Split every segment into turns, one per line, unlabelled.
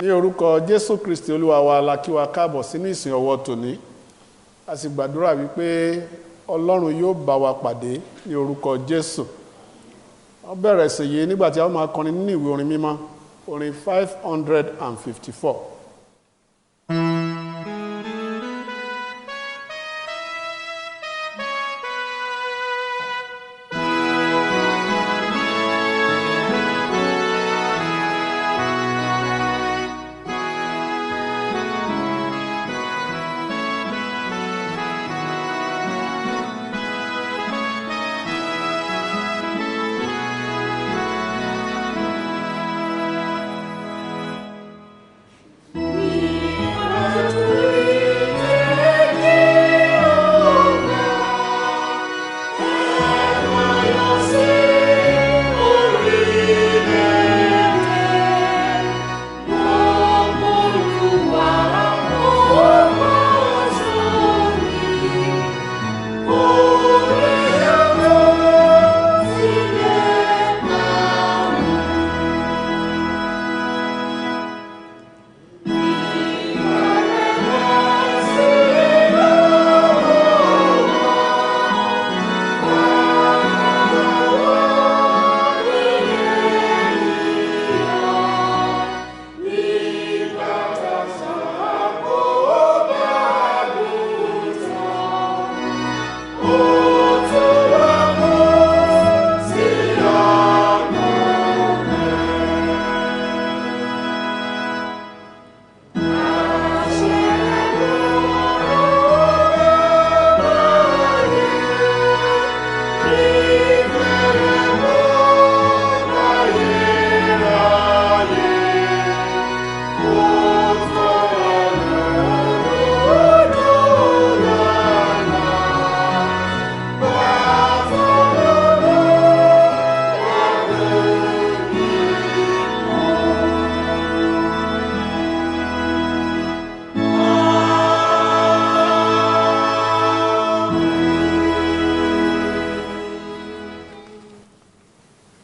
Ní orúkọ Jésù Kristi Olúwa wa la kí wa káàbọ̀ sínú ìsìn ọ̀wọ̀ tòní. A sì gbàdúrà wípé Ọlọ́run yóò bá wa pàdé ní orúkọ Jésù. Wọ́n bẹ̀rẹ̀ sí yìí nígbà tí a ó máa kọrin nínú ìwé orin mímọ́, orin 554.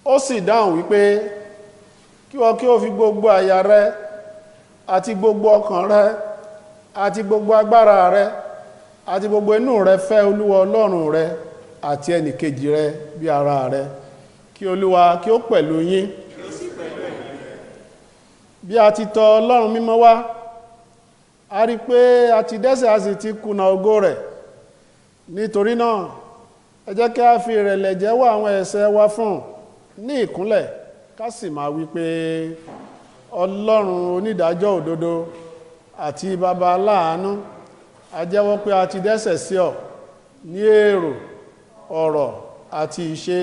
Ó sì dáhùn wípé kí wọ́n kí ó fi gbogbo àyà rẹ àti gbogbo ọkàn rẹ àti gbogbo agbára rẹ àti gbogbo inú rẹ fẹ́ Olúwa Ọlọ́run rẹ àti ẹnìkejì rẹ bí ara rẹ. Kí Olúwa kí ó pẹ̀lú yín. Bí a ti tọ̀ Ọlọ́run mímọ́ wá, a rí pé a ti dẹ́ṣẹ̀ a sì ti kùnà ògo rẹ̀. Nítorí náà, ẹ jẹ́ kí a fi ìrẹ̀lẹ̀ jẹ́wọ́ àwọn ẹ̀ṣẹ̀ wa fún un ní ìkúnlẹ̀, ká sì máa wí pé Ọlọ́run onídàájọ́ òdodo àti baba aláàánú, a jẹ́wọ́ pé a ti dẹ́ṣẹ̀ sí ọ ní èrò, ọ̀rọ̀ àti ìṣe.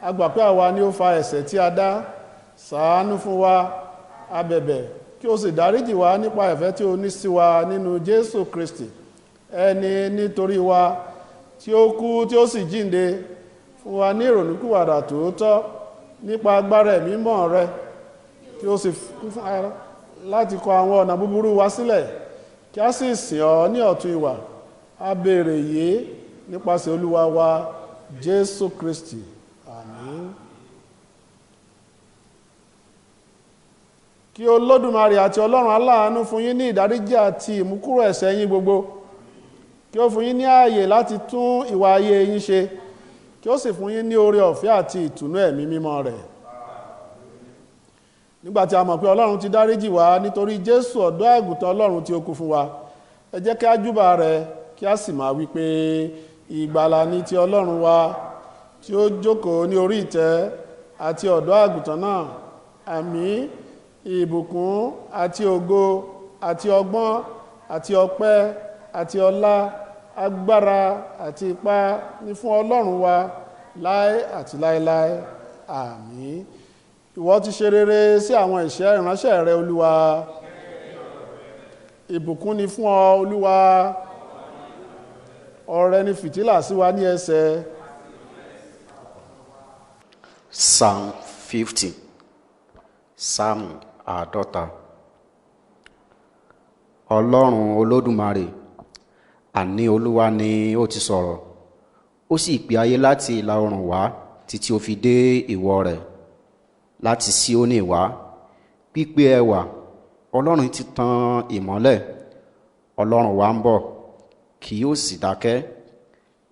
A gbà pé àwa ni ó fa ẹ̀ṣẹ̀ tí a dá. Ṣàánú fún wa, a bẹ̀bẹ̀, kí o sì dáríjì wá nípa ìfẹ́ tí o ní sí wa nínú Jésù Kristi, ẹni nítorí wa tí ó kú tí ó sì jíǹde, fún wa ní ìrònúpìwàdà tòótọ́ nípa agbára ẹ̀mí mímọ́ rẹ, kí o sì kún fún ara láti kọ àwọn ọ̀nà búburú wa sílẹ̀, kí a sì sìn ọ́ ní ọ̀tun ìwà. A béèrè yìí nípasẹ̀ Olúwa wa Jésù Kristi. Àmín. Kí Olódùmarè àti Ọlọ́run aláàánú fún yín ní ìdáríjì àti ìmúkúrò ẹ̀ṣẹ̀ yín gbogbo, kí ó fún yín ní ààyè láti tún ìwà ayé yín ṣe, kí ó sì fún yín ní oore ọ̀fẹ́ àti ìtùnú ẹ̀mí mímọ́ rẹ̀. Nígbà tí a mọ̀ pé Ọlọ́run ti dáríjì wá nítorí Jésù ọ̀dọ́ àgùntàn Ọlọ́run tí ó kú fún wa, ẹ jẹ́ kí a júbà rẹ̀ kí a sì máa wí pé ìgbàlà ni ti Ọlọ́run wa tí ó jókòó ní orí ìtẹ́ àti ọ̀dọ́ àgùntàn náà. Àmín. Ìbùkún àti ògo àti ọgbọ́n àti ọpẹ́ àti ọlá, agbára àti ipá ní fún Ọlọ́run wa láé àti láéláé. Àmín. Ìwọ ti ṣe rere sí àwọn ìṣẹ́ ìránṣẹ́ rẹ, Olúwa. Ìbùkún ni fún ọ, Olúwa. Ọrẹ ni fìtílà sí wa ní ẹsẹ̀.
Psalm 50, Psalm 50. Ọlọ́run Olódùmarè, àní Olúwa ni ó ti sọ̀rọ̀, ó sì pè ayé láti ìlà oòrùn wá títí ó fi dé ìwọ̀ rẹ̀, láti Síónì wá, pípé ẹwà, Ọlọ́run ti tan ìmọ́lẹ̀, Ọlọ́run wa ń bọ̀, kì yóò sì dákẹ́.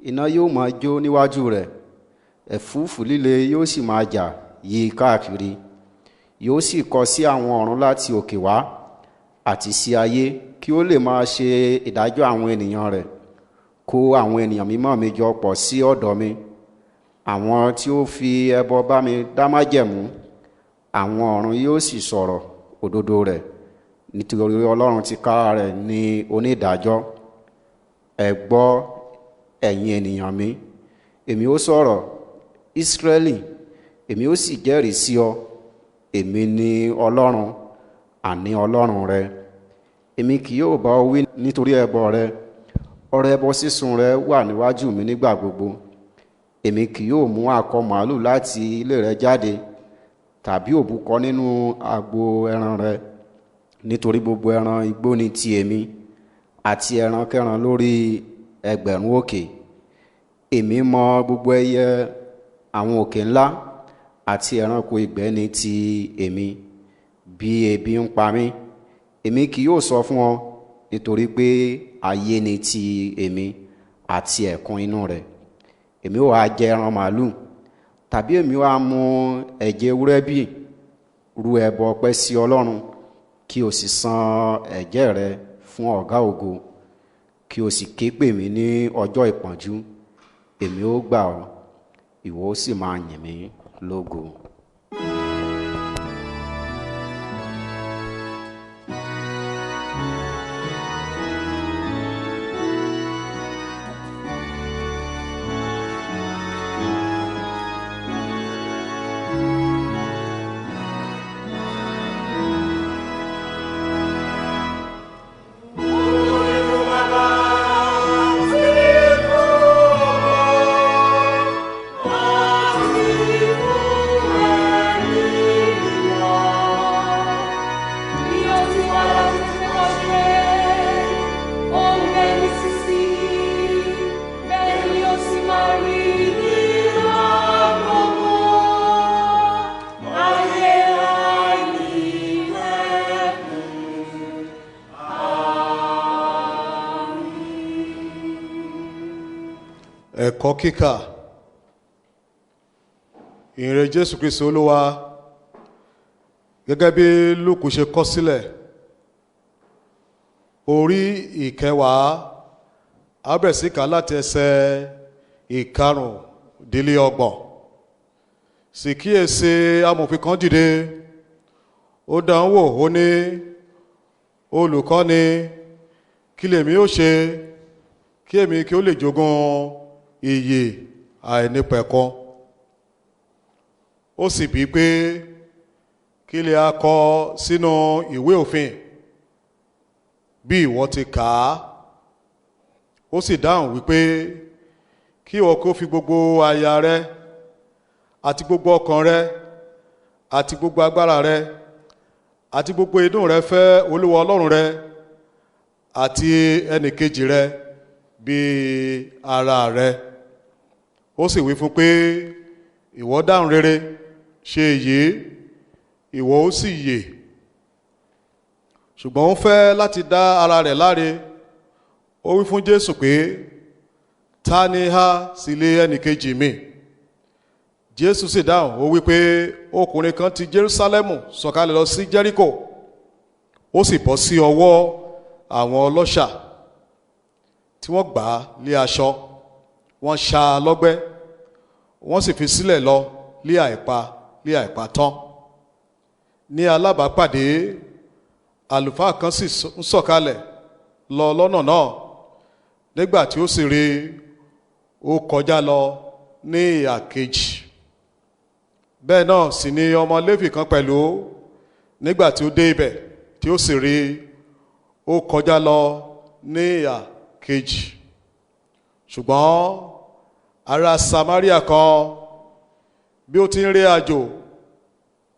Iná yóò máa jó níwájú rẹ̀, ẹ̀fúùfù líle yóò sì máa jà yí káàkiri. Yóò sì kọ sí àwọn ọ̀run láti òkè wá àti sí ayé, kí ó lè máa ṣe ìdájọ́ àwọn ènìyàn rẹ̀. Kó àwọn ènìyàn mímọ́ mi jọ pọ̀ sí ọ̀dọ̀ mi, àwọn tí ó fi ẹbọ bá mi dá májẹ̀mú. Àwọn ọ̀run yóò sì sọ̀rọ̀ òdodo rẹ̀, nítorí Ọlọ́run tìkára rẹ̀ ní onídàájọ́. Ẹ gbọ́, ẹ̀yin ènìyàn mi, èmi ó sọ̀rọ̀, Ísírẹ́lì, èmi ó sì jẹ́rìí sí ọ. Èmi ni Ọlọ́run, àní Ọlọ́run rẹ. Èmi kì yóò bá ọ wí nítorí ẹbọ rẹ. Ọrẹ ẹbọ sísun rẹ wà níwájú mi nígbà gbogbo. Èmi kì yóò mú akọ màálù láti ilé rẹ jáde, tàbí òbúkọ nínú agbo ẹran rẹ, nítorí gbogbo ẹran igbó ni ti èmi, àti ẹrankẹ́ran lórí ẹgbẹ̀rún òkè. Èmi mọ gbogbo ẹyẹ àwọn òkè ńlá, àti ẹranko ìgbẹ́ ni ti èmi. Bí ebi ń pa mí, èmi kì yóò sọ fún ọ, nítorí pé ayé ni ti èmi àti ẹ̀kún inú rẹ̀. Èmi ó ha jẹ ẹran màálù, tàbí èmi ó ha mu ẹ̀jẹ̀ ewúrẹ́ bí? Rú ẹbọ ọpẹ́ sí Ọlọ́run, kí o sì san ẹ̀jẹ́ rẹ fún ọ̀gá ògo, kí o sì ké pè mí ní ọjọ́ ìpọ́njú. Èmi ó gbà ọ́, ìwọ ó sì máa yìn mí lógo.
Ẹ̀kọ́ kíkà ìhìnrere Jésù Kristi Olúwa gẹ́gẹ́ bí Lúùkù ṣe kọ sílẹ̀, orí ìkẹwàá, a bẹ̀rẹ̀ sí kà láti ẹsẹ̀ 25. Sì kíyèsí, amòfin kan dìde, ó dán wò, ó ní, olùkọ́ni, kí lèmi ó ṣe kí èmi kí ó lè jogún ìyè àìnípẹ̀kun? Ó sì bí pé, kí lè a kọ sínú ìwé òfin bí ìwọ ti kà á? Ó sì dáhùn wípé, kí ìwọ kó fi gbogbo àyà rẹ àti gbogbo ọkàn rẹ àti gbogbo agbára rẹ àti gbogbo inú rẹ fẹ́ Olúwa Ọlọ́run rẹ àti ẹnìkejì rẹ bí ara rẹ. Ó sì wí fún pé, ìwọ dáhùn rere, ṣe èyí, ìwọ ó sì yè. Ṣùgbọ́n ó fẹ́ láti dá ara rẹ̀ láre. Ó wí fún Jésù pé, ta ni há sì lé ẹnìkejì mi? Jésù sì dáhùn, ó wí pé, ọkùnrin kan ti Jerúsálẹ́mù sọ̀kalẹ̀ lọ sí Jẹ́ríkò, ó sì bọ́ sí ọwọ́ àwọn ọlọ́ṣà, tí wọ́n gbà á lé aṣọ, wọ́n ṣá a lọ́gbẹ́, wọ́n sì fi sílẹ̀ lọ lé àìpa tán. Ní alábàápàdé, àlùfáà kan sì ń sọ̀kalẹ̀ lọ lọ́nà náà. Nígbà tí ó sì rí, ó kọjá lọ ní ìhà kejì. Bẹ́ẹ̀ náà sì ni ọmọ Léfì kan pẹ̀lú, nígbà tí ó dé ibẹ̀ tí ó sì rí, ó kọjá lọ ní ìhà kejì. Ṣùgbọ́n ará Samaria kan, bí ó ti ń ré àjò,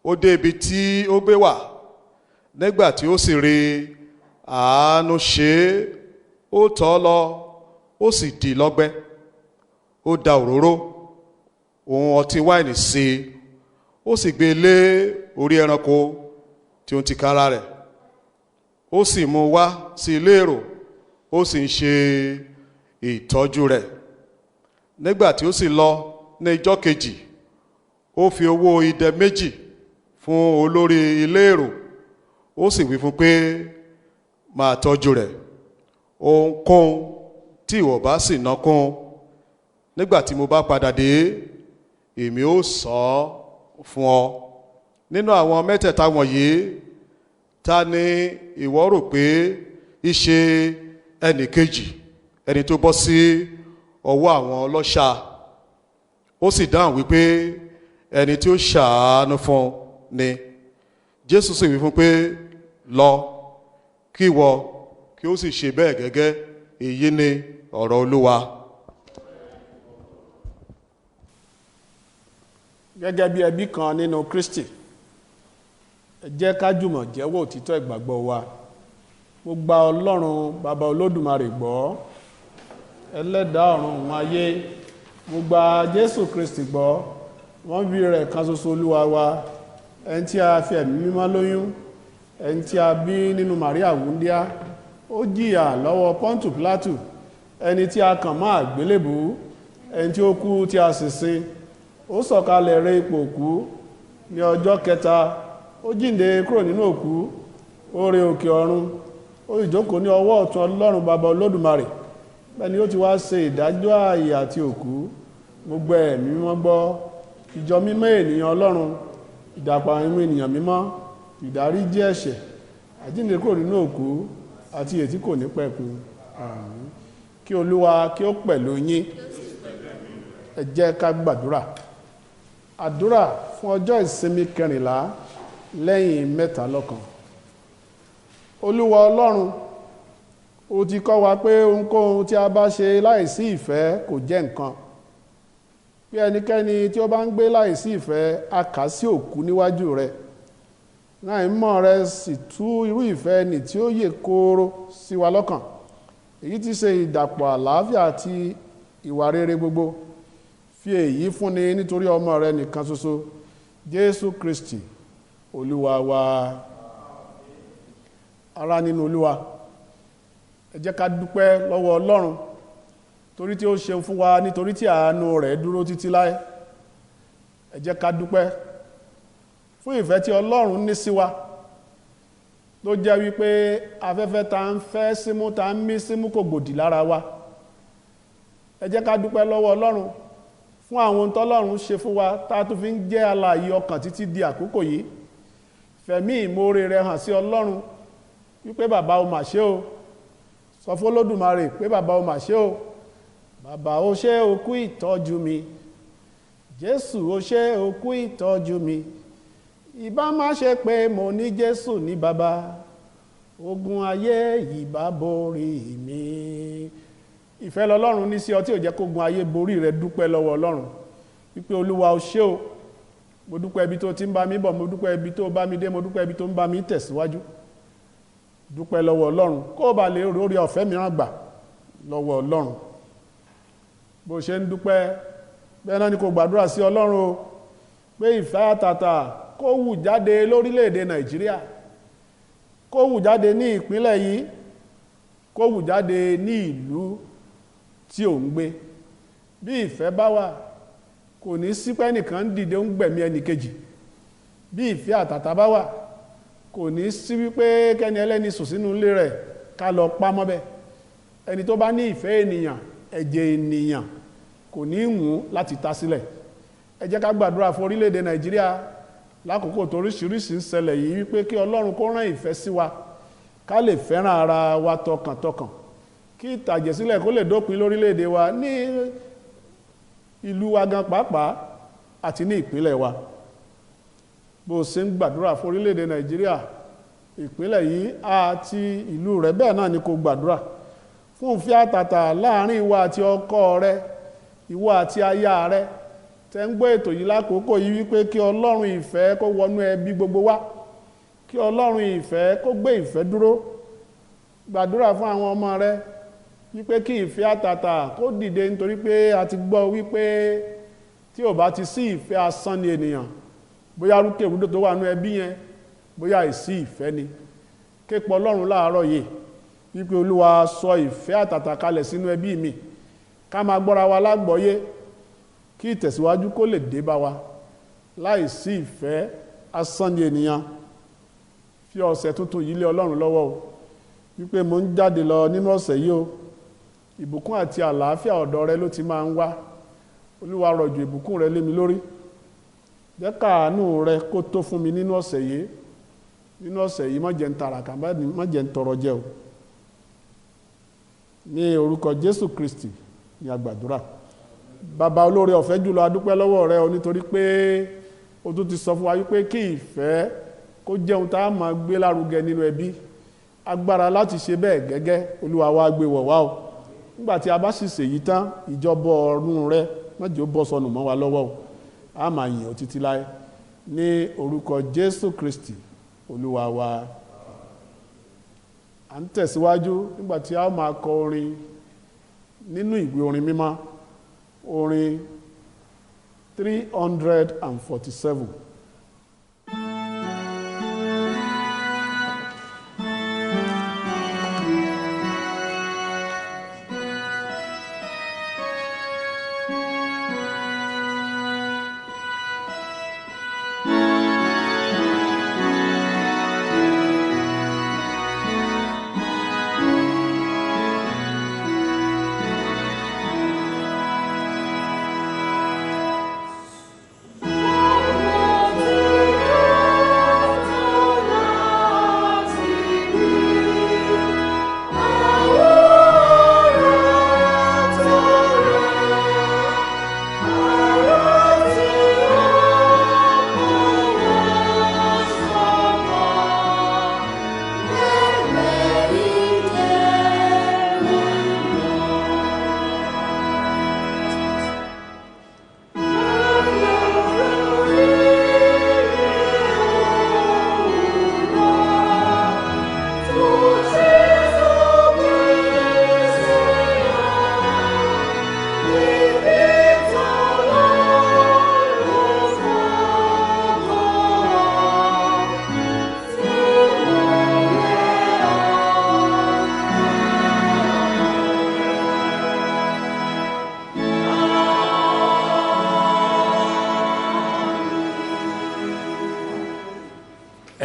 ó dé ibi tí ó gbé wà. Nígbà tí ó sì rí, àánú ṣe é, ó tọ̀ ọ́ lọ, ó sì dì lọ́gbẹ́. Ó da òróró òun ọtí wáìnì sí i, ó sì gbé e lé orí ẹranko tí ó ń tìkára rẹ̀. Ó sì mú un wá sí ilé èrò, ó sì ń ṣe ìtọ́jú rẹ̀. Nígbà tí ó sì lọ ní ijọ́ kejì, ó fi owó idẹ 2 fún olórí ilé èrò, ó sì wí fún pé, máa tọ́jú rẹ̀, ohunkóhun tí ìwọ bá sì ná kún nígbà tí mo bá padà dé, èmi ó sọ ọ́ fún ọ. Nínú àwọn mẹ́tẹ̀ẹ̀ta wọ̀nyí, ta ni ìwọ rò pé í ṣe ẹnì kejì ẹni tó bọ́ sí ọwọ́ àwọn ọlọ́ṣà? Ó sì dáhùn wípé, ẹni tí ó ṣàánú fún ni. Jésù sì wí fún pé, lọ, kí ìwọ kí ó sì ṣe bẹ́ẹ̀ gẹ́gẹ́. Èyí ni ọ̀rọ̀ Olúwa.
Gẹ́gẹ́ bí ẹbí kan nínú Kristi, ẹ jẹ́ ká jùmọ̀ jẹ́wọ́ òtítọ́ ìgbàgbọ́ wa. Mo gba Ọlọ́run Baba Olódùmarè gbọ́, ẹlẹ́dàá ọ̀run òun ayé. Mo gba Jésù Kristi gbọ́, wọ́n bí rẹ̀ kan ṣoṣo Olúwa wa, ẹni tí a fi ẹ̀mí mímọ́ lóyún, ẹni tí a bí nínú Màríà wúndíá, ó jìyà lọ́wọ́ Pọ́ńtù Pílátù, ẹni tí a kàn mọ́ àgbélébùú, ẹni tí ó kú tí a sì sin, ó sọ̀kalẹ̀ re ipò òkú ní ọjọ́ kẹta, ó jíǹde kúrò nínú òkú, ó re òkè ọ̀run, ó sì jókòó ní ọwọ́ ọ̀tún Ọlọ́run Baba Olódùmarè. Bẹ́ẹ̀ ni ó ti wá ṣe ìdájọ́ ààyè àti òkú. Gbogbo ẹ̀mí mímọ́ gbọ́, ìjọ mímọ́ ènìyàn Ọlọ́run, ìdàpọ̀ àwọn ènìyàn mímọ́, ìdáríjì ẹ̀ṣẹ̀, àjíǹde kúrò nínú òkú àti èyí tí kò ní pẹ̀kun. Àmín. Kí Olúwa kí ó pẹ̀lú yín. Ẹ jẹ́ ká gbàdúrà. Àdúrà fún ọjọ́ ìsinmi 14 lẹ́yìn mẹ́ta lọ́kan. Olúwa Ọlọ́run, ó ti kọ́ wa pé ohunkóhun tí a bá ṣe láìsí ìfẹ́ kò jẹ́ nǹkan. Bí ẹnikẹ́ni tí ó bá ń gbé láìsí ìfẹ́, a kà sí òkú níwájú rẹ̀. Náà ìmọ̀ rẹ̀ sì tú irú ìfẹ́ ẹni tí ó yè kooro sí wa lọ́kàn. Èyí tí ṣe ìdàpọ̀ àlàáfíà àti ìwà rere gbogbo. Fi èyí fúnni nítorí ọmọ rẹ nìkan ṣoṣo, Jésù Kristi, Olúwa wa. Ará nínú Olúwa, ẹ jẹ́ ká dúpẹ́ lọ́wọ́ Ọlọ́run torí tí ó ṣeun fún wa, nítorí tí àánú rẹ̀ dúró títí láé. Ẹ jẹ́ ká dúpẹ́ fún ìfẹ́ tí Ọlọ́run ní sí wa, tó jẹ́ wípé afẹ́fẹ́ ta ń fẹ́ símú ta ń mí símú kò gbòdì lára wa. Ẹ jẹ́ ká dúpẹ́ lọ́wọ́ Ọlọ́run fún àwọn ohun tọ́lọ́run ṣe fún wa tá a tún fi ń jẹ́ alààyè ọkàn títí di àkókò yìí. Fẹ̀mí ìmoore rẹ hàn sí Ọlọ́run wípé bàbá o mà ṣe o. Sọ fún Olódùmarè pé bàbá o mà ṣe o. Bàbá o ṣé o kú ìtọ́jú mi. Jésù o ṣé o kú ìtọ́jú mi. Ìbá má ṣe pé mo ní Jésù ní bàbá, ogun ayé ìbá borí mi. Ìfẹ́ lọ́lọ́run ní sí ọ tí ò jẹ́ kógun ayé borí rẹ. Dúpẹ́ lọ́wọ́ Ọlọ́run wípé Olúwa o ṣé o, mo dúpẹ́ ibi tó ti ń bá mi bọ̀, mo dúpẹ́ ibi tó bá mi dé, mo dúpẹ́ ibi tó ń bá mi tẹ̀síwájú. Dúpẹ́ lọ́wọ́ Ọlọ́run kó o bá lè rórí ọ̀fẹ́ mìíràn gbà lọ́wọ́ Ọlọ́run. Bó ṣe ń dúpẹ́ bẹ́ẹ̀ náà ni kò gbàdúrà sí Ọlọ́run o, pé ìfẹ́ àtàtà kó wù jáde lórílẹ̀‐èdè Nàìjíríà, kó wù jáde ní ìpínlẹ̀ yìí, kó wù jáde ní ìlú tí ò ń gbé. Bí ìfẹ́ bá wà, kò ní sí pé ẹnìkan ń dìde ń gbẹ̀mí ẹnìkejì. Bí ìfẹ́ àtàtà bá wà, kò ní sí wípé kẹ́ni ẹlẹ́ni sùn sínú ilé rẹ̀ ká lọ pa mọ́bẹ̀. Ẹni tó bá ní ìfẹ́ ènìyàn, ẹ̀jẹ̀ ènìyàn kò ní wùn láti ta sílẹ̀. Ẹ jẹ́ ká gbàdúrà fún orílẹ̀-èdè Nàìjíríà lákòókò tó oríṣiríṣi ń ṣẹlẹ̀ yìí wípé kí Ọlọ́run kó rán ìfẹ́ sí wa, ká lè fẹ́ràn ara wa tọkàntọkàn, kí ìtàjẹ̀sílẹ̀ kó lè dópin lórílẹ̀-èdè wa, ní ìlú wa gan pàápàá àti ní ìpínlẹ̀ wa. Bó o ṣe ń gbàdúrà fún orílẹ̀-èdè Nàìjíríà, ìpínlẹ̀ yìí àti ìlú rẹ̀, bẹ́ẹ̀ náà ni kò gbàdúrà fún ìfẹ́ àtàtà láàrin ìwọ àti ọkọ rẹ, ìwọ àti aya rẹ tẹ́ ń gbọ́ ètò yìí lákòókò yìí wípé kí Ọlọ́run ìfẹ́ kó wọnú ẹbí gbogbo wa, kí Ọlọ́run ìfẹ́ kó gbé ìfẹ́ dúró. Gbàdúrà fún àwọn ọmọ rẹ wípé kí ìfẹ́ àtàtà kó dìde, nítorí pé a ti gbọ́ wípé tí ò bá ti sí ìfẹ́, asán ni ènìyàn. Bóyá rúkèrúdò tó wà nú ẹbí yẹn, bóyá àìsí ìfẹ́ ni. Képe Ọlọ́run láàárọ̀ yìí wípé Olúwa sọ ìfẹ́ àtàtà kalẹ̀ sínú ẹbí mi, ká máa gbọ́ra wa lágbọ́yé, kí ìtẹ̀síwájú kó lè dé bá wa. Láì sí ìfẹ́, asán ni ènìyàn. Fi ọ̀sẹ̀ tuntun yìí lé Ọlọ́run lọ́wọ́ o, wípé mo ń jáde lọ nínú ọ̀sẹ̀ yìí o, ìbùkún àti àlàáfíà ọ̀dọ̀ rẹ ló ti máa ń wá. Olúwa, rọ̀jò ìbùkún rẹ lé mi lórí, jẹ́ káàánú rẹ kó tó fún mi nínú ọ̀sẹ̀ yìí. Nínú ọ̀sẹ̀ yìí, má jẹ́ ń tàràkà, má jẹ́ ń tọrọ jẹ o. Ní orúkọ Jésù Kristi ní a gbàdúrà. Bàbá olóore ọ̀fẹ́ jùlọ, a dúpẹ́ lọ́wọ́ rẹ o, nítorí pé o tún ti sọ fún wa wípé kí ìfẹ́ kó jẹ́ ohun tá a máa gbé lárugẹ nínú ẹbí. Agbára láti ṣe bẹ́ẹ̀ gẹ́gẹ́, Olúwa wa gbé wọ̀ wá o. Nígbà tí a bá sì ṣèyí tán, ìjọba ọ̀run rẹ má jẹ́ ó bọ́ sọnù mọ́ wa lọ́wọ́ o. A máa yìn ọ́ títí láé, ní orúkọ Jésù Kristi Olúwa wa. À ń tẹ̀síwájú nígbà tí a máa kọ orin nínú ìwé orin mímọ́, orin 347.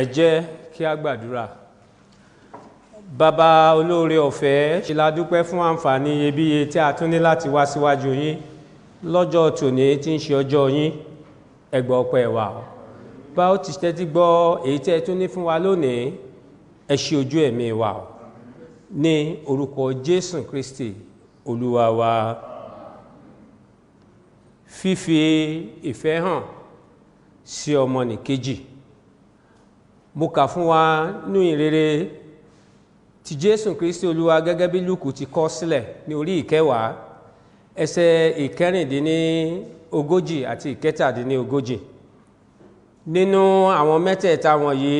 Ẹ jẹ́ kí a gbàdúrà. Bàbá olóore ọ̀fẹ́, ṣe la dúpẹ́ fún àǹfààní iyebíye tí a tún ní láti wá síwájú yín lọ́jọ́ tòní tí ń ṣe ọjọ́ yín. Ẹ gbọ́ ọpẹ́ wa. Bá ó ti tẹ́tí gbọ́ èyí tí ẹ tún ní fún wa lónìí, ẹ ṣe ojú ẹ̀mí wa o. Ní orúkọ Jésù Kristi Olúwa wa. Fífi ìfẹ́ hàn sí ọmọnìkejì. Mo kà fún wa nínú ìrere ti Jésù Kristi Olúwa gẹ́gẹ́ bí Lúùkù ti kọ sílẹ̀ ní orí 10, ẹsẹ̀ 36 àti 37. Nínú àwọn mẹ́tẹ̀ẹ̀ta wọ̀nyí,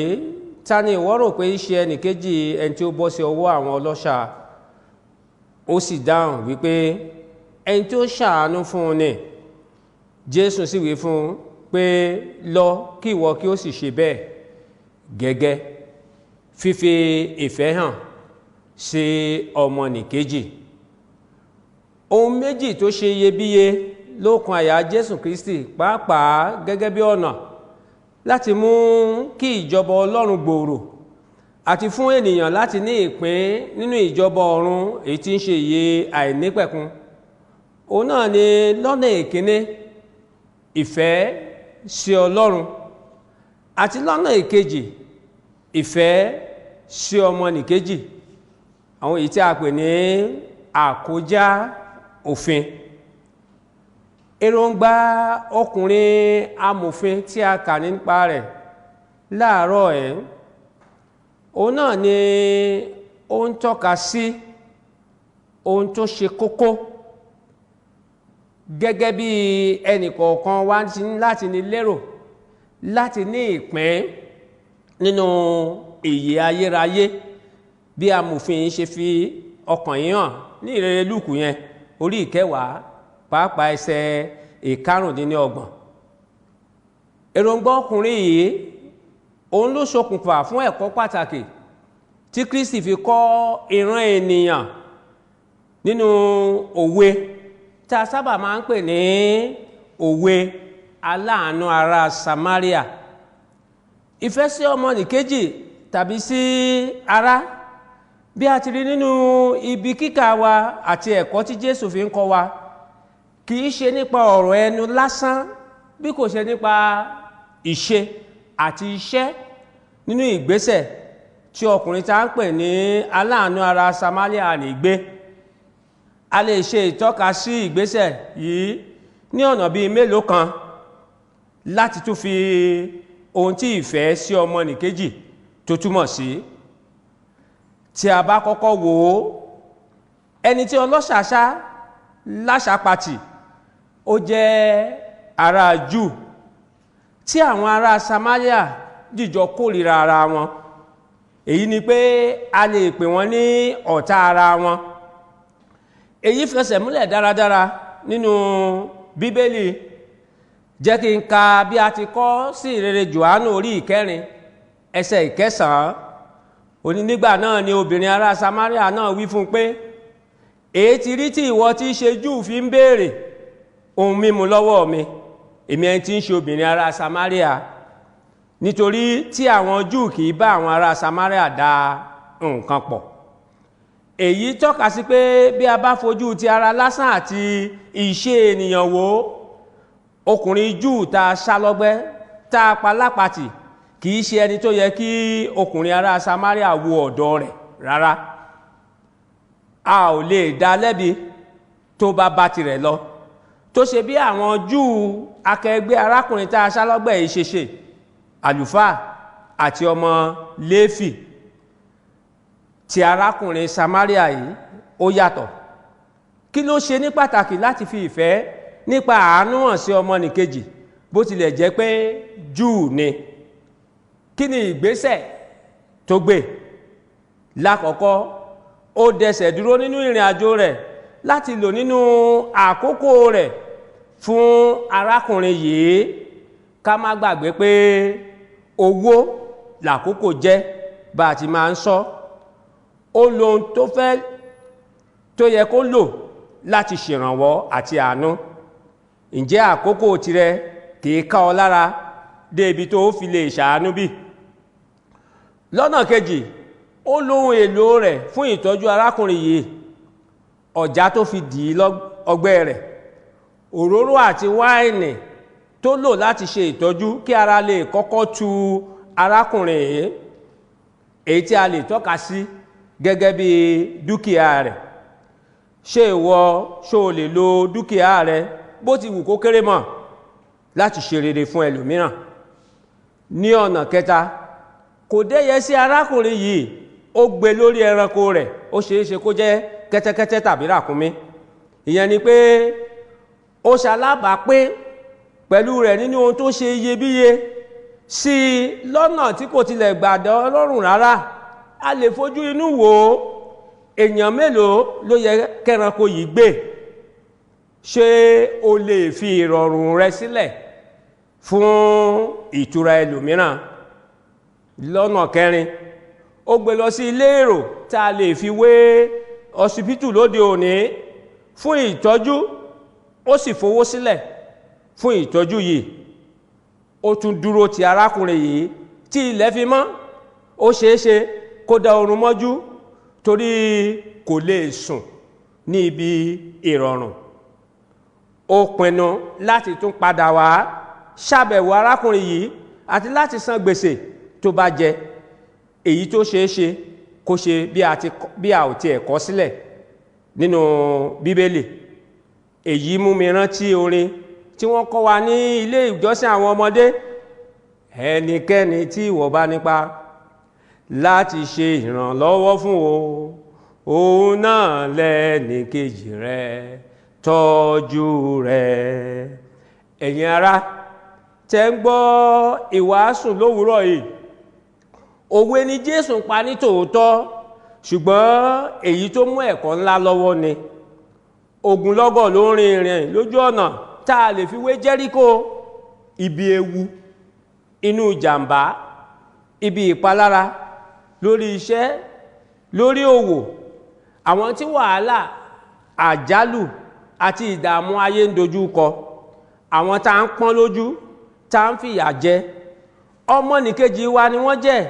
ta ni ìwọ rò pé í ṣe ẹnìkejì ẹni tí ó bọ́ sí ọwọ́ àwọn ọlọ́ṣà? Ó sì dáhùn wípé ẹni tí ó ṣàánú fún un ni. Jésù sì wí fún un pé lọ, kí ìwọ kí ó sì ṣe bẹ́ẹ̀ gẹ́gẹ́. Fífi ìfẹ́ hàn sí ọmọnìkejì. Ohun méjì tó ṣe iyebíye lókun àyà Jésù Kristi, pàápàá gẹ́gẹ́ bí ọ̀nà láti mú kí ìjọba Ọlọ́run gbòòrò àti fún ènìyàn láti ní ìpín nínú ìjọba ọ̀run èyí tí ń ṣe ìyè àìnípẹ̀kun. Òun náà ni lọ́nà ìkíní, ìfẹ́ sí Ọlọ́run, àti lọ́nà ìkejì, ìfẹ́ sí ọmọnìkejì, àwọn èyí tí a pè ní àkójá òfin. Èròǹgbà ọkùnrin amòfin tí a kà nípa rẹ̀ láàárọ̀ ẹ̀, òun náà ni ó ń tọ́ka sí ohun tó ṣe kókó gẹ́gẹ́ bí ẹnìkọ̀ọ̀kan wá láti ní lérò láti ní ìpín nínú ìyè ayérayé, bí amòfin ṣe fi ọkàn yìí hàn ní ìrere Lúùkù yẹn orí 10, pàápàá ẹsẹ̀ 25. Èròǹgbà ọkùnrin yìí òun ló ṣokùnfà fún ẹ̀kọ́ pàtàkì tí Kristi fi kọ́ ìran ènìyàn nínú òwe tá a sábà máa ń pè ní òwe aláàánú ará Samaria. Ìfẹ́ sí ọmọnìkejì tàbí sí ará, bí a ti rí nínú ibi kíkà wa àti ẹ̀kọ́ tí Jésù fi ń kọ́ wa, kì í ṣe nípa ọ̀rọ̀ ẹnu lásán bí kò ṣe nípa ìṣe àti iṣẹ́ nínú ìgbésẹ̀ tí ọkùnrin tá ń pè ní aláàánú ará Samaria ní gbé. A lè ṣe ìtọ́ka sí ìgbésẹ̀ yìí ní ọ̀nà bíi mélòó kan láti tún fi ohun tí ìfẹ́ sí ọmọnìkejì tó túmọ̀ sí. Tí a bá kọ́kọ́ wò ó, ẹni tí ọlọ́ṣàṣá láṣàpatì ó jẹ́ ará Júù tí àwọn ará Samaria dìjọ kórìíra ara wọn. Èyí ni pé a lè pè wọ́n ní ọ̀tá ara wọn. Èyí fẹsẹ̀ múlẹ̀ dáradára nínú Bíbélì. Jẹ́ kí n ka bí a ti kọ sí ìrere Jòhánù orí 4 ẹsẹ̀ 9. Ó ní, nígbà náà ni obìnrin ará Samaria náà wí fún un pé, èé ti rí tí ìwọ tí í ṣe Júù fi ń béèrè ohun mímu lọ́wọ́ mi, èmi ẹni tí ń ṣe obìnrin ará Samaria? Nítorí tí àwọn Júù kì í bá àwọn ará Samaria da nǹkan pọ̀. Èyí tọ́ka sí pé bí a bá fojú ti ara lásán àti ìṣe ènìyàn wò, ọkùnrin Júù tá a ṣá lọ́gbẹ́ tá a pa lápatì kì í ṣe ẹni tó yẹ kí ọkùnrin ará Samaria wo ọ̀dọ̀ rẹ̀ rárá. A ò lè dá lẹ́bi tó bá bá tirẹ̀ lọ, tó ṣe bí àwọn Júù akẹgbẹ́ arákùnrin tá a ṣá lọ́gbẹ́ yìí ṣe ṣe, àlùfáà àti ọmọ Léfì. Ti arákùnrin Samaria yìí ó yàtọ̀. Kí ló ṣe ní pàtàkì láti fi ìfẹ́ nípa àánú hàn sí ọmọnìkejì bó tilẹ̀ jẹ́ pé Júù ni? Kí ni ìgbésẹ̀ tó gbé? Lákọ̀ọ́kọ́, ó dẹsẹ̀ dúró nínú ìrìn àjò rẹ̀ láti lò nínú àkókò rẹ̀ fún arákùnrin yìí. Ká má gbàgbé pé owó làkókò jẹ́ bá a ti máa ń sọ. Ó lo ohun tó fẹ́ tó yẹ kó lò láti ṣèrànwọ́ àti àánú. Ǹjẹ́ àkókò tirẹ̀ kì í ká ọ lára dé ibi tó fi lè ṣàánú bí? Lọ́nà kejì, ó lóhun èlò rẹ̀ fún ìtọ́jú arákùnrin yìí, ọ̀já tó fi dì í ọgbẹ́ rẹ̀, òróró àti wáìnì tó lò láti ṣe ìtọ́jú kí ara lè kọ́kọ́ tu arákùnrin yìí, èyí tí a lè tọ́ka sí gẹ́gẹ́ bí dúkìá rẹ̀. Ṣé ìwọ ṣó o lè lo dúkìá rẹ bó ti wù kó kéré mọ́ láti ṣe rere fún ẹlòmíràn? Ní ọ̀nà kẹta, kò dẹ́yẹ sí arákùnrin yìí, ó gbé lórí ẹranko rẹ̀, ó ṣeé ṣe kó jẹ́ kẹ́tẹ́kẹ́tẹ́ tàbí ràkúnmí. Ìyẹn ni pé ó ṣalábàápé pẹ̀lú rẹ̀ nínú ohun tó ṣe iyebíye sí i lọ́nà tí kò tilẹ̀ gbàdọ̀ Ọlọ́run rárá. A lè fojú inú wò ó, èèyàn mélòó ló yẹ kẹ́ranko yìí gbé? Ṣé o lè fi ìrọ̀rùn rẹ sílẹ̀ fún ìtura ẹlòmíràn? Lọ́nà kẹrin, ó gbé lọ sí ilé èrò tá a lè fi wé ọsibítù lóde òní fún ìtọ́jú, ó sì fowó sílẹ̀ fún ìtọ́jú yìí. Ó tún dúró ti arákùnrin yìí tí ilẹ̀ fi mọ́. Ó ṣeéṣe kó da oorun mọ́jú torí kò lè sùn ní ibi ìrọ̀rùn. Ó pinnu láti tún padà wá ṣàbẹ̀wò arákùnrin yìí àti láti san gbèsè tó bá jẹ, èyí tó ṣeéṣe kó ṣe bí a ò tiẹ̀ kọ sílẹ̀ nínú Bíbélì. Èyí mú mi rántí orin tí wọ́n kọ́ wa ní ilé ìjọsìn àwọn ọmọdé. Ẹnikẹ́ni tí ìwọ bá nípa láti ṣe ìrànlọ́wọ́ fún o, òun náà lẹ́nìkejì rẹ tọ́jú rẹ. Ẹ̀yin ará tẹ́ ń gbọ́ ìwàásù lówùúrọ̀ yìí, òwe ni Jésù pa ní tòótọ́, ṣùgbọ́n èyí tó mú ẹ̀kọ́ ńlá lọ́wọ́ ni. Ogunlọ́gọ̀ ló ń rin ìrìn lójú ọ̀nà tá a lè fi wé Jẹ́ríkò, ibi ewu, inú jàǹbá, ibi ìpalára lórí iṣẹ́ lórí òwò, àwọn tí wàhálà, àjálù àti ìdààmú ayé ń dojú kọ, àwọn tá ń pọ́n lójú, tá ń fìyà jẹ, ọmọnìkejì wa ni wọ́n jẹ́.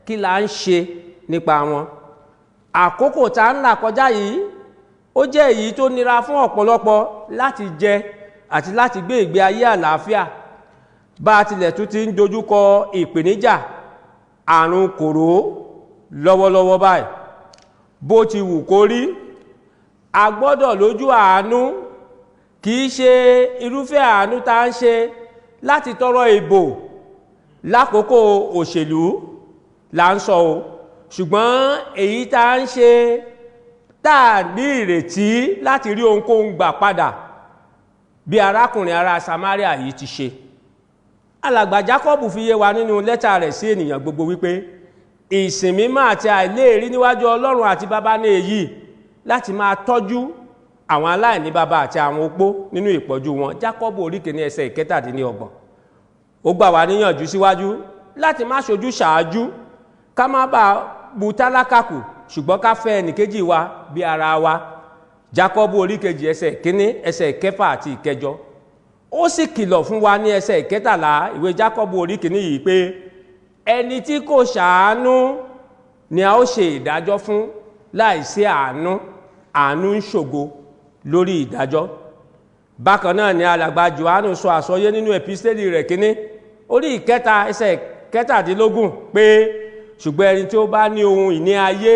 Kí la ń ṣe nípa wọn? Àkókò tá ń là kọjá yìí ó jẹ́ èyí tó nira fún ọ̀pọ̀lọpọ̀ láti jẹ àti láti gbé ìgbé ayé àlàáfíà. Bá a tilẹ̀ tún ti ń dojúkọ ìpèníjà àrùn kòró lọ́wọ́lọ́wọ́ báyìí, bó ti wù kó rí, a gbọ́dọ̀ lójú àánú. Kì í ṣe irúfẹ́ àánú tá ń ṣe láti tọrọ ìbò lákòókò òṣèlú là ń sọ o, ṣùgbọ́n èyí tá ń ṣe tá a ní ìrètí láti rí ohunkóhun gbà padà, bí arákùnrin ará Samaria yìí ti ṣe. Alàgbà Jákọ́bù fi yé wa nínú lẹ́tà rẹ̀ sí ènìyàn gbogbo wípé ìsìn mímọ́ àti àìléèrí níwájú Ọlọ́run àti bàbá ní èyí, láti máa tọ́jú àwọn aláìní bàbá àti àwọn opó nínú ìpọ́jú wọn. Jákọ́bù orí kìíní ẹsẹ̀ 37. Ó gbà wá níyànjú síwájú láti má ṣojú ṣáájú, ká má bàa bu tálákà kù, ṣùgbọ́n ká fẹ́ ẹnìkejì wa bí ara wa. Jákọ́bù orí kejì ẹsẹ̀ 1, ẹsẹ̀ 6 àti 8. Ó sì kìlọ̀ fún wa ní ẹsẹ̀ 13 ìwé Jákọ́bù orí kìíní yìí pé ẹni tí kò ṣàánú ni a ó ṣe ìdájọ́ fún láìsí àánú. Àánú ń ṣògo lórí ìdájọ́. Bákan náà ni alàgbà Jòhánù sọ àsọyé nínú ẹ̀písítélì rẹ̀ kínní orí 3 ẹsẹ̀ 17 pé ṣùgbọ́n ẹni tí ó bá ní ohun ìní ayé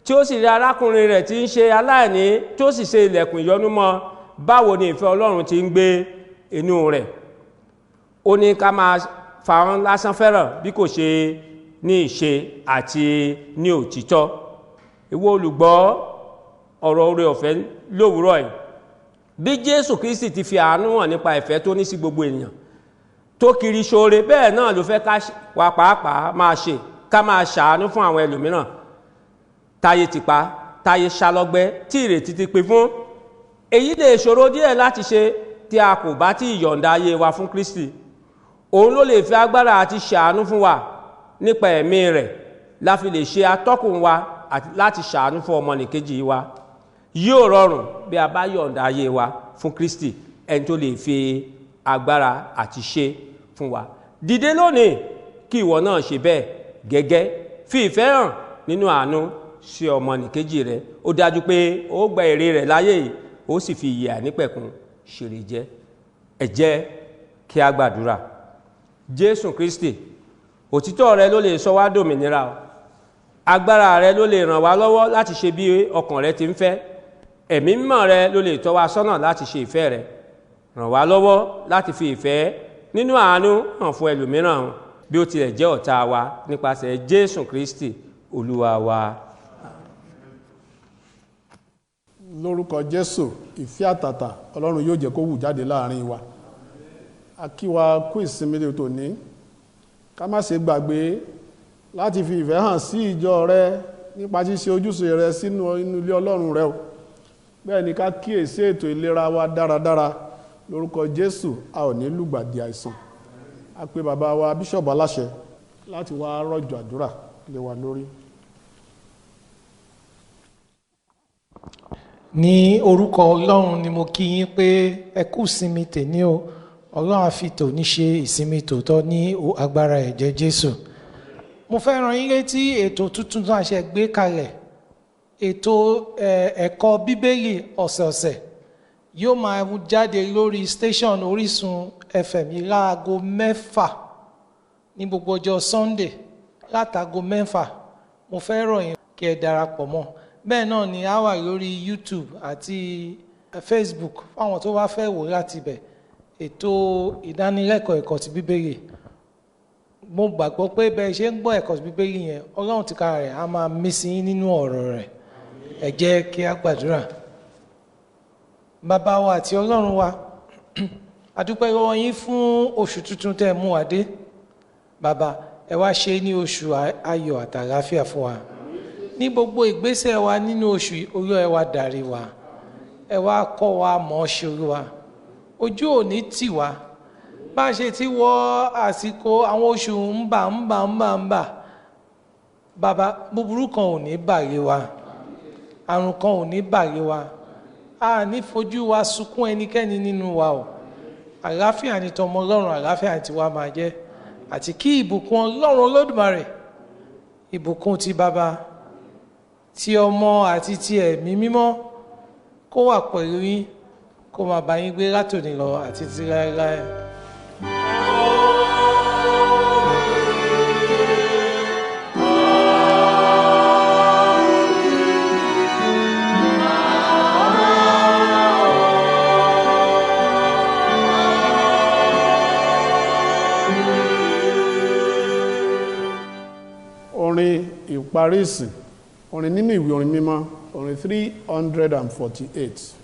tí ó sì rí arákùnrin rẹ̀ tí ń ṣe aláìní tí ó sì ṣe ilẹ̀kùn ìyọ́nú mọ́, báwo ni ìfẹ́ Ọlọ́run ti ń gbé inú rẹ̀? Ó ní ká máa fa wọn lásán fẹ́ràn bí kò ṣe ní ìṣe àti ní òtítọ́. Ìwọ olùgbọ́ ọ̀rọ̀ oore ọ̀fẹ́ lówùúrọ̀ yìí, bí Jésù Kristi ti fi àánú hàn nípa ìfẹ́ tó ní sí gbogbo ènìyàn tó kiri ṣoore, bẹ́ẹ̀ náà ló fẹ́ ká wa pàápàá máa ṣe, ká máa ṣàánú fún àwọn ẹlòmíràn táyé ti pa, táyé ṣalọ́gbẹ́, tí ìrètí ti pin fún. Èyí lè ṣòro díẹ̀ láti ṣe tí a kò bá tí yọ̀ǹda ayé wa fún Kristi. Òun ló lè fi agbára àti ṣàánú fún wa nípa ẹ̀mí rẹ̀ la fi lè ṣe atọ́kùn wa àti láti ṣàánú fún ọmọnìkejì wa. Yóò rọrùn bí a bá yọ̀ǹda ayé wa fún Kristi, ẹni tó lè fi agbára àti ṣe fún wa. Dìde lónìí kí ìwọ náà ṣe bẹ́ẹ̀ gẹ́gẹ́, fi ìfẹ́ hàn nínú àánú sí ọmọnìkejì rẹ. Ó dájú pé ó gba èrè rẹ̀ láyé yìí, ó sì fi ìyè àìnípẹ̀kun ṣèrè jẹ. Ẹ jẹ́ kí a gbàdúrà. Jésù Kristi, òtítọ́ rẹ ló lè sọ wá dòmìnira o. Agbára rẹ ló lè ràn wá lọ́wọ́ láti ṣe bí ọkàn rẹ ti ń fẹ́. Ẹ̀mí mímọ́ rẹ ló lè tọ́ wa sọ́nà láti ṣe ìfẹ́ rẹ. Ràn wá lọ́wọ́ láti fi ìfẹ́ nínú àánú hàn fún ẹlòmíràn bí ó tilẹ̀ jẹ́ ọ̀tá wa, nípasẹ̀ Jésù Kristi Olúwa wa.
Lórúkọ Jésù, ìfẹ́ àtàtà Ọlọ́run yóò jẹ́ kó wù jáde láàrin wa. A kí wa kú ìsinmi tòní. Ká má ṣe gbàgbé láti fi ìfẹ́ hàn sí ìjọ rẹ nípa ṣíṣe ojúṣe rẹ sínú inú ilé Ọlọ́run rẹ o. Bẹ́ẹ̀ ni ká kíyèsí ètò ìlera wa dáradára. Lórúkọ Jésù, a ò ní lùgbàdì àìsàn. A pe bàbá wa Bíṣọ̀bù Aláṣẹ láti wá rọ̀jò àdúrà lé wa lórí.
Ní orúkọ Ọlọ́run ni mo kí yín pé ẹ kú ìsinmi tèní o. Ọlọ́run á fi tòní ṣe ìsinmi tòótọ́ ní agbára ẹ̀jẹ̀ Jésù. Mo fẹ́ rán yín létí ètò tuntun tí a ṣe gbé kalẹ̀, ètò ẹ̀kọ́ Bíbélì ọ̀sẹ̀ọ̀sẹ̀ yóò máa jáde lórí station Orísun FM yìí láago 6 ní gbogbo ọjọ́ Sunday látago 6. Mo fẹ́ rọ̀ yín kí ẹ darapọ̀ mọ́. Bẹ́ẹ̀ náà ni a wà lórí YouTube àti Facebook fáwọn tó bá fẹ́ wò láti ibẹ̀. Ètò ìdánilẹ́kọ̀ọ́ ẹ̀kọ́ ti Bíbélì, mo gbàgbọ́ pé bẹ́ẹ̀ ṣe ń gbọ́ ẹ̀kọ́ ti Bíbélì yẹn, Ọlọ́run tìkára rẹ̀ á máa mí sí yín nínú ọ̀rọ̀ rẹ̀. Ẹ jẹ́ kí a gbàdúrà. Bàbá wa àti Ọlọ́run wa, a dúpẹ́ lọ́wọ́ yín fún oṣù tuntun tẹ́ ẹ mú wa dé. Bàbá, ẹ wá ṣe ní oṣù ayọ̀ àtàlàáfíà fún wa. Ní gbogbo ìgbésẹ̀ wa nínú oṣù yìí, Olúwa ẹ wá darí wa, ẹ wá kọ́ wa mọ̀ ọ́ ṣe Olúwa. Ojú ò ní tì wá. Bá a ṣe ti wọ àsìkò àwọn oṣù ń bà ń bà ń bà ń bà, Bàbá, búburú kan ò ní bà lé wa, àrùn kan ò ní bà lé wa, a ní fojú wa sunkún ẹnikẹ́ni nínú wa o. Àlàáfíà ni tọmọ Ọlọ́run, àlàáfíà ni tiwa máa jẹ́, àti kí ìbùkún Ọlọ́run Olódùmarè, ìbùkún ti Bàbá, ti Ọmọ àti ti Ẹ̀mí Mímọ́ kó wà pẹ̀lú yín, kó máa bá yín gbé látòní lọ àti ti láéláé.
Orin ìparí ìsìn, orin nínú ìwé orin mímọ́, orin 348.